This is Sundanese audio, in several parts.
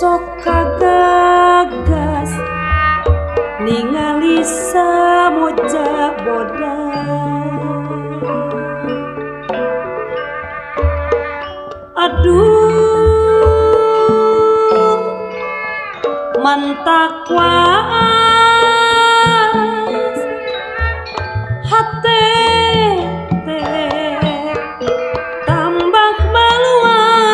Sok kagagas ningali samoja bodas. Aduh mantak waas hate teh tambah maluan.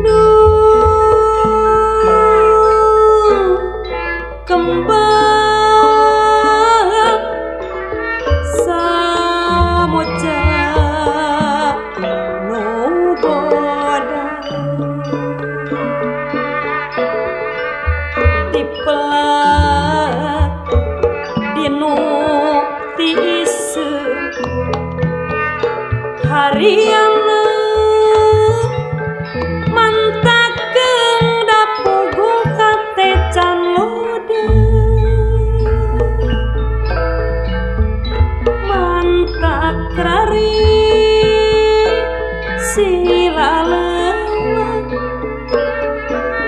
Duh kembang samoja nu bodas dipelak dinu tiiseun harian mantakeung dapugu hate can lodeung mantak rari silaleuwang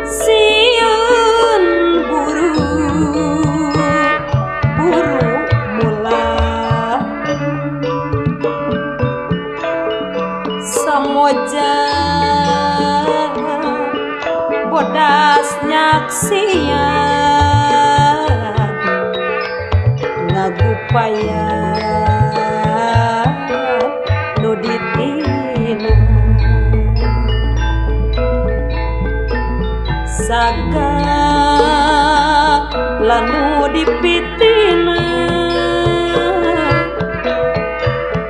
sieun buru buru mulah samoja bodas nyaksian ngagupayan nu ditina sagala nu dipitina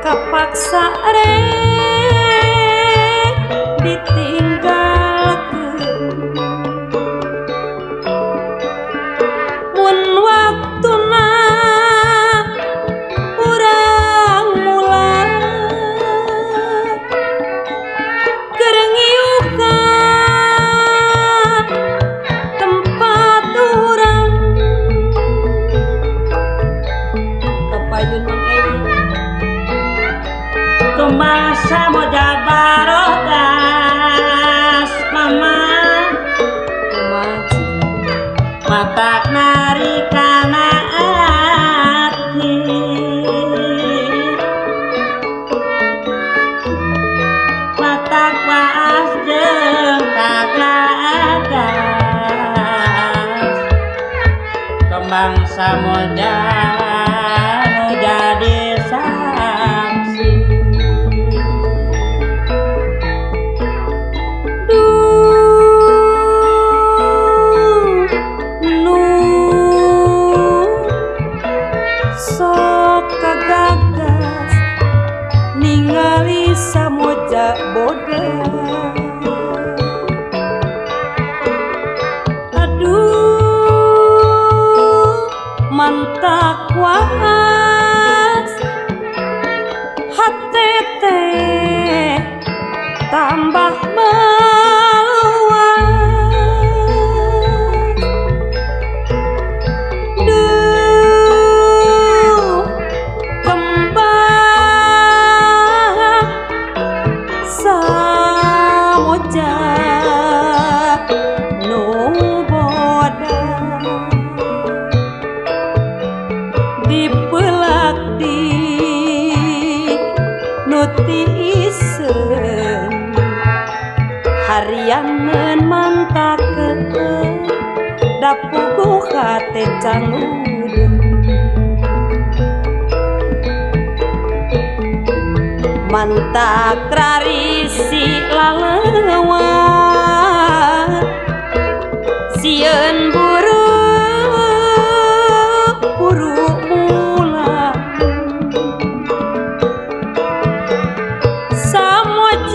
kapaksa rek ditinggalkeun mun waktuna urang mulang keur ngiukan tempat urang kapayun Mang Eyi Kembang samoja barodas mama kumaha matak narikana ati matak waas jeung kagagas kembang samoja nu jadi saksi. Duh nu sok kagagas ningali samoja bodas. Aduh mantak waas hate teh tambah meluas. Duh kembang samoja nu bodas dipelak di nu tiiseun harianeun mantakeun dapugu hate can ludeung mantak rarisi laleuwang sieun buru buru mulang samoja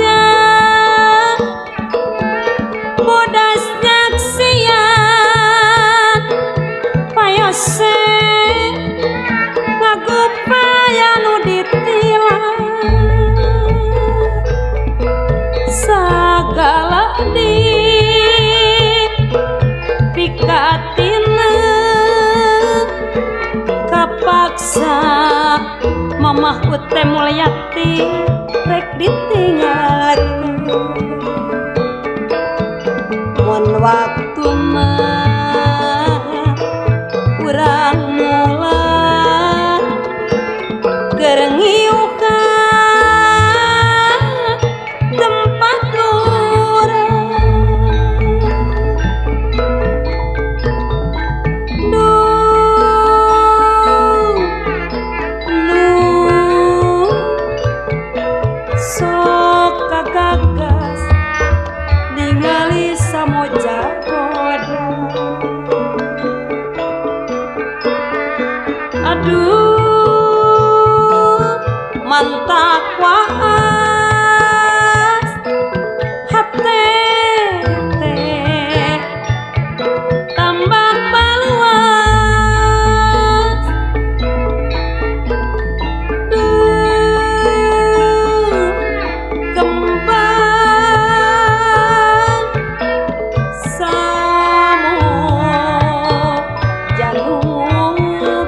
Mamah Ute Mulyati rek ditinggalkeun mun waktu mah urang mulang keur ngiukan tempat urang. Duh nu sok kagagas ningali samoja boda. Aduh mantak waas hate teh tambah baluas. Duh kembang samo jalu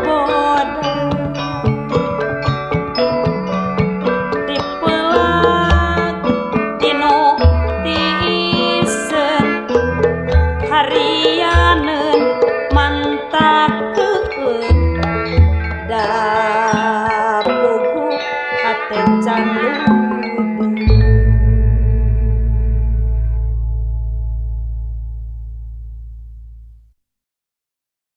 boda dipelak dinu tiiseun harianeun mantak keueut da puguh hate cangluh.